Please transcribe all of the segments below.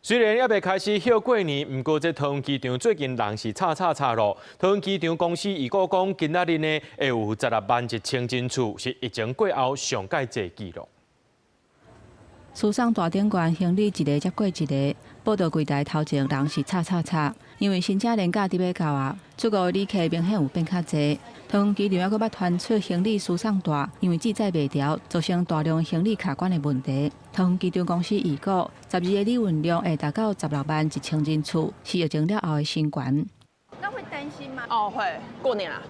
雖然猶未開始歇過年，毋過這桃園機場最近人是吵吵吵囉。桃園機場公司預估講，今仔日呢會有16萬1千人次，是疫情過後上蓋濟紀錄。輸送帶頂懸行李一个接過一个，報到櫃台頭前人是吵吵吵，因為新正年假佇欲到啊，出國的旅客明顯有變較濟。桃園機場猶閣捌傳出行李輸送帶因為積載袂牢，造成大量行李卡關的問題。桃園機場公司預估，12個旅運量會達到16萬1千人次，是疫情了後的新高。那會擔心嗎？哦，會，過年啦。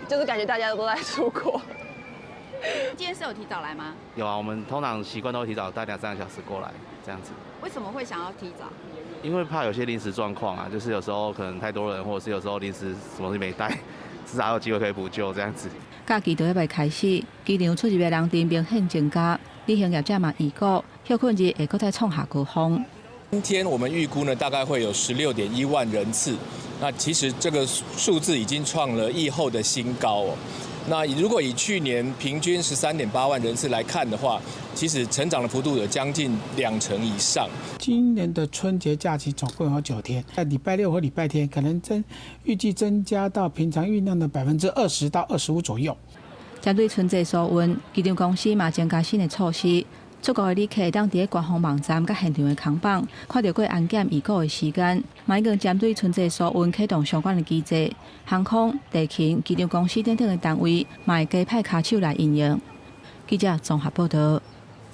就是感覺大家都在出國。今天是有提早來嗎？有啊，我們通常習慣都會提早大概2、3個小時過來，這樣子。為什麼會想要提早？因為怕有些臨時狀況啊，就是有時候可能太多人，或者是有時候臨時什麼東西沒帶，至少有機會可以補救這樣子。假期都猶未開始，機場出入的人潮明顯增加，旅行業者嘛預估，歇睏日會閣再創下高峰。今天我們預估呢，大概會有16.1萬人次，那其實這個數字已經創了疫後的新高哦。那如果以去年平均13.8萬人次來看的話，其實成長的幅度有將近2成以上。今年的春節假期總共有9天，在禮拜六和禮拜天可能預計增加到平常運量的20%到25%左右。針對春節疏運，機場公司嘛增加新的措施。出國的旅客當佇官方網站佮現場的空榜，看著過安檢預估的時間，嘛已經針對春節疏運啟動相關的機制。航空、地勤、機場公司等等的單位，嘛會加派跤手來因應。記者綜合報導。